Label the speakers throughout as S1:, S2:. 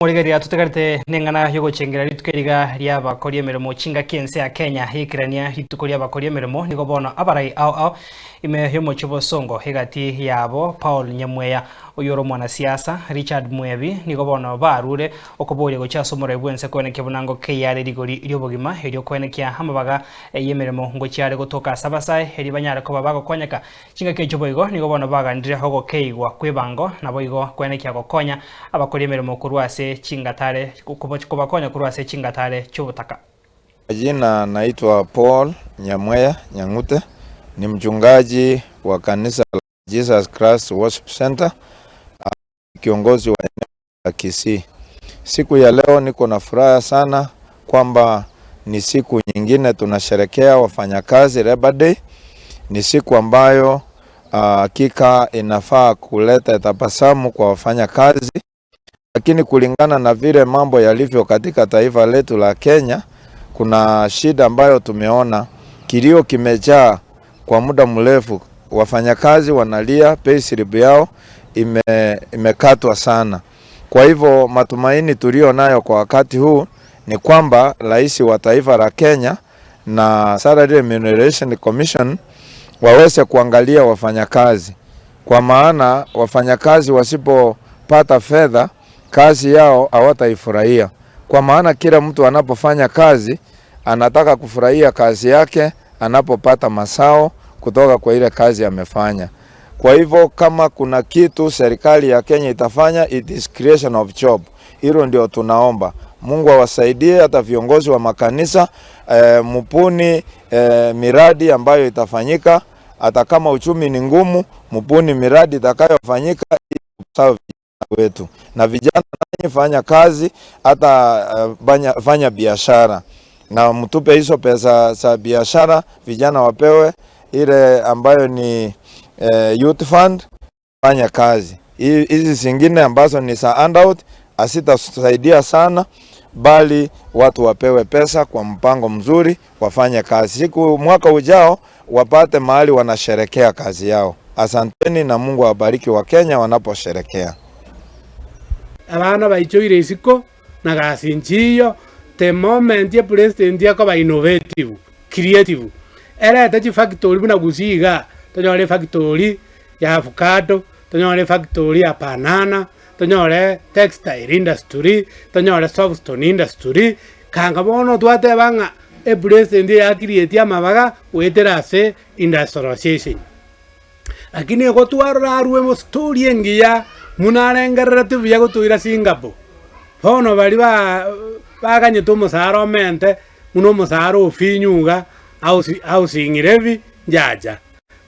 S1: Morigeria tutigarite neng'ana yogochengera rituko riga ria bakoria emeremo chingaki ense ya Kenya hikirania rituko ria bakoria emeremo nigo bono abarai ao ao ime yomochi bosongo hegati yabo Paul Nyamweya oyoro mwanasiasa Richard Mwebi nigo bono barure okoboria gocha ase omorai bwense kwenekia bonango KRA rigori riobogima erio kwenekia amabaga yemeremo ngochiare gotoka ase abasae eri banyare koba bagokonyeka chingaki echo boigo nigo bono bagandire ogokeigwa kwebango nabo igo kwenekia gokonya abakoria emeremo korwa ase chingatare kubakonya korwa ase chingatare chobotaka.
S2: Jina naitwa Paul Nyamweya Nyang'ute, ni mchungaji wa kanisa la Jesus Christ Worship Center, kiongozi wa eneo la Kisii. Siku ya leo niko na furaha sana kwamba ni siku nyingine tunasherekea wafanyakazi Labor Day. Ni siku ambayo hakika inafaa kuleta tabasamu kwa wafanyakazi, lakini kulingana na vile mambo yalivyo katika taifa letu la Kenya, kuna shida ambayo tumeona, kilio kimejaa kwa muda mrefu. Wafanyakazi wanalia, payslip yao imekatwa sana. Kwa hivyo matumaini tulio nayo kwa wakati huu ni kwamba rais wa taifa la Kenya na Salary Remuneration Commission waweze kuangalia wafanyakazi, kwa maana wafanyakazi wasipopata fedha kazi yao hawataifurahia, kwa maana kila mtu anapofanya kazi anataka kufurahia kazi yake anapopata masao kutoka kwa ile kazi amefanya. Kwa hivyo kama kuna kitu serikali ya Kenya itafanya, it is creation of job. Hilo ndio tunaomba Mungu awasaidie hata viongozi wa makanisa mupuni miradi ambayo itafanyika, hata kama uchumi ni ngumu, mupuni miradi itakayofanyika ili vijana wetu na vijana nanyi fanya kazi hata fanya biashara na mtupe hizo pesa za biashara, vijana wapewe ile ambayo ni youth fund, fanya kazi. Hizi zingine ambazo ni za handout asitasaidia sana, bali watu wapewe pesa kwa mpango mzuri, wafanye kazi. Siku mwaka ujao wapate mahali wanasherekea kazi yao. Asanteni na Mungu awabariki wa Kenya wanaposherekea.
S3: Abana baichoire isiko na gasi nchiyo the moment ye president akoba innovative creative erete chifactory buna gusiga tonyore factory ya avocado, tonyore factory ya banana, tonyore textile industry, tonyore softstone industry. Kanga bono twateba ng'a epresident ya create amabaga gwetera ase industrialization, lakini ego twarora arue mo story engiya munarengererete buya gotoira Singapore. Bono bari ba baganyete omosara omente muno omosara ofinyuga housing levy njaja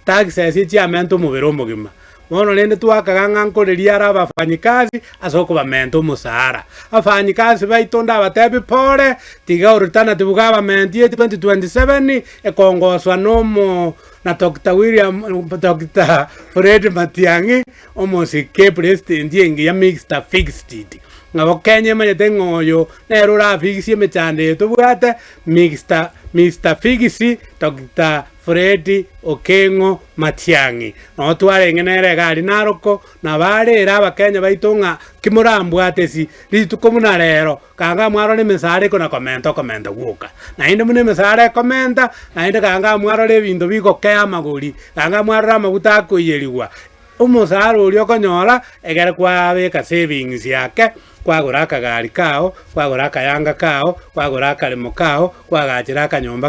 S3: taxes chiamente omobere omogima. Bono rende twakaga ng'a nkoreria ara abafanyikazi ase okobamenta omosara abafanyikazi baito ndabatebi pore tiga alternative government ye 2027 ekongoswa nomo na Dr. William Dr. Fred Matiang'i omosike president engiya Mr. Fixed ng'abo Kenya emanyete ng'oyo nere orafixie emechando eye tobwate Mr. Fix Dr. Fred Okengo Matiang'i no twarenge nere egari naroko na barere abakenya baito ng'a kimorambwate si rituko muna rero kanga mwarore emesara ekona komenta okomenta gwoka naende muna emesara ekomenta naende kanga mwarore ebinto bigokea amagori kanga mwarore amaguta akoiyerigwa omosara oria okonyora egere kwabeka savings yake kwagora akagari kao kwagora akayanga kao kwagora akaremo kao kwagachera akanyomba.